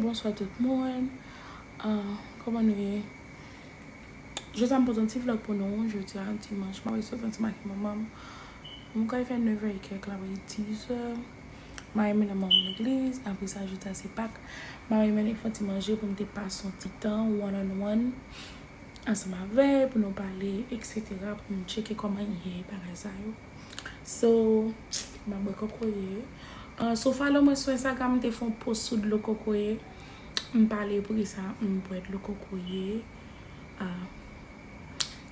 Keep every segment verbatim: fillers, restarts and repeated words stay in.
Bonswa tout moun. Ah, kòman nou ye? Jodi a m pote yon ti vlog pou nou. Jodi a dimanch, m ap sot ansanm ak manman m. M kwè fè nevè e kèk la, vre dizè. M al mennen manman m legliz. Apre sa, jodi a se Pak. M al mennen fè yon ti manje pou m te pase yon ti tan one on one ansanm avè l, pou nou pale, et cetera, pou m tcheke kòman l ye, bagay sa yo. So, m ap bwè kokoye. Ah, si w follow mwen sou Instagram, m te fè yon post sou dlo kokoye. M pale, pou ki sa m bwè dlo kokoye. Ah.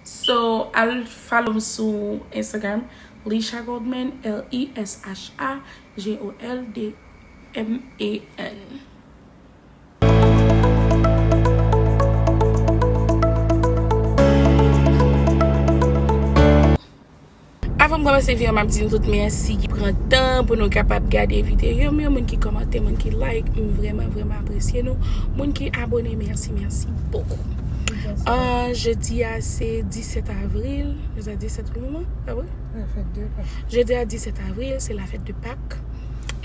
So, al follow m sou Instagram, Lisha Goldman, L I S H A G O L D M A N. Avan m kòmanse videyo, m ap di nou tout mèsi ki pran tan pou nou kapab gade videyo m yo, moun ki kòmante, moun ki like, m vrèman, vrèman apresye nou. Moun ki abone, mèsi, mèsi bokou. Ah, jodi a se disèt avril. Jodi a disèt wi, manman? Pa vre? Jodi a disèt avril, se la fèt de Pak.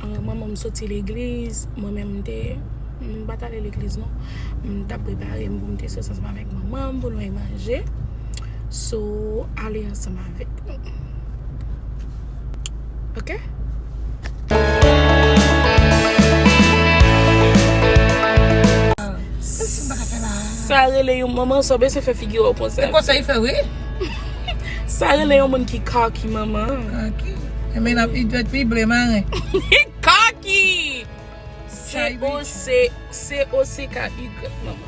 Ah, manman m soti legliz, mwen menm m te, m pa t ale legliz non. M t ap prepare m pou m te soti ansanm avèk manman m pou nou al manje. So, ale ansanm avèk nou. Ok? Sa rele yon manman, sa w bezwen fè figi w konsa. E konsa l fè, wi. Sa rele yon moun ki cocky, manman. Cocky. E men ap, li dwèt li ble maren. Cocky! C O C, C O C K Y, manman.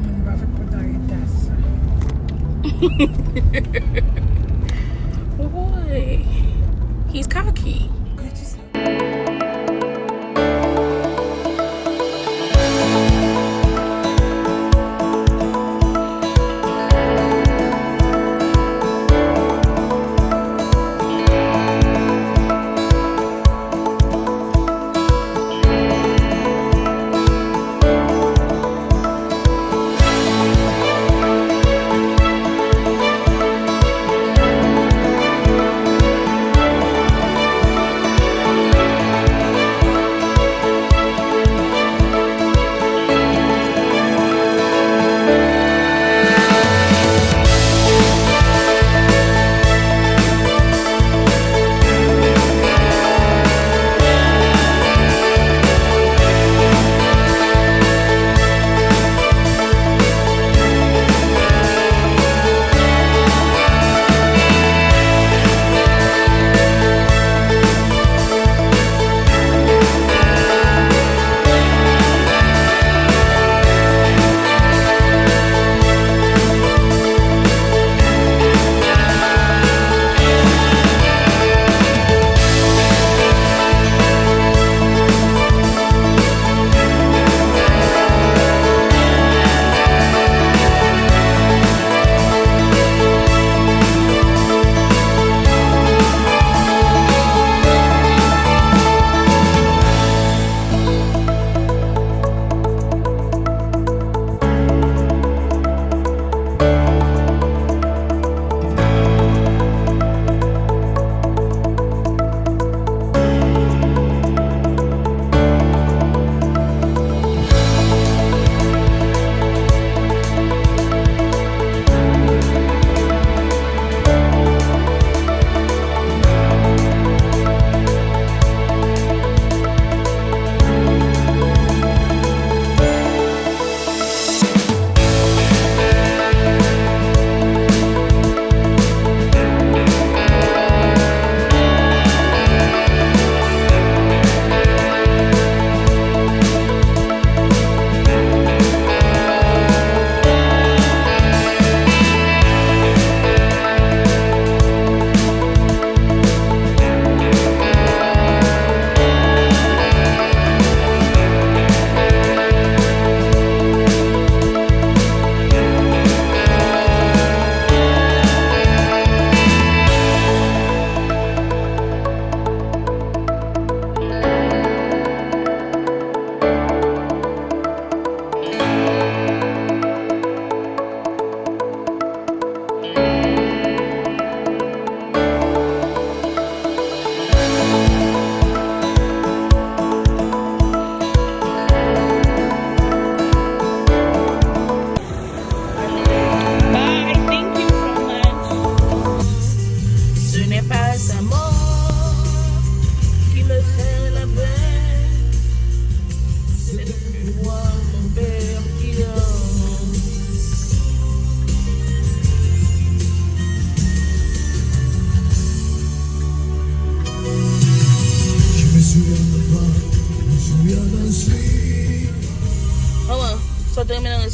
Mwen pa fèk kontan reta sa. Woy. He's cocky.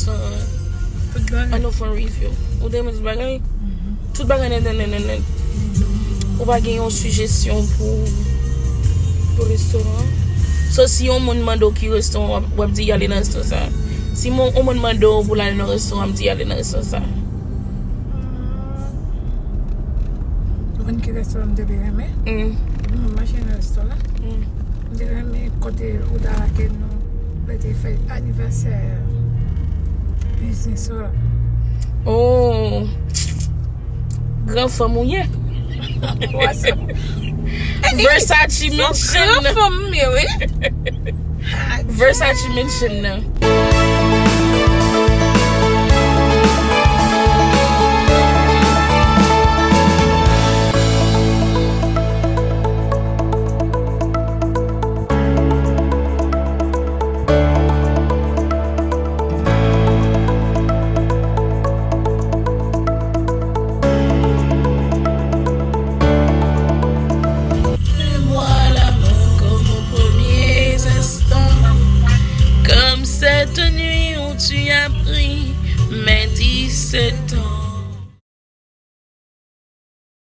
Tout bagay. An nou fè yon review. Ou te renmen tout bagay? Tout bagay nèt, nèt, nèt, nèt, nèt. Ou pa gen yon sijesyon pou, pou restoran? So, si yon moun mande w ki restoran, w ap, w ap di y ale nan restoran sa. Si mon, yon moun mande w pou l ale nan restoran, w ap di y ale nan restoran sa. Ou konn ki restoran m te byen renmen? Mm. M mache nan restoran. Mm. M te renmen kote ou ta lage nou lè te fè anivèsè biznis ou la. Oh. Gran fanm ou ye. Versace Mansion. Gran fanm m ye, wi. Versace Mansion nan. Comme cette nuit où tu as pris mes dix-sept ans.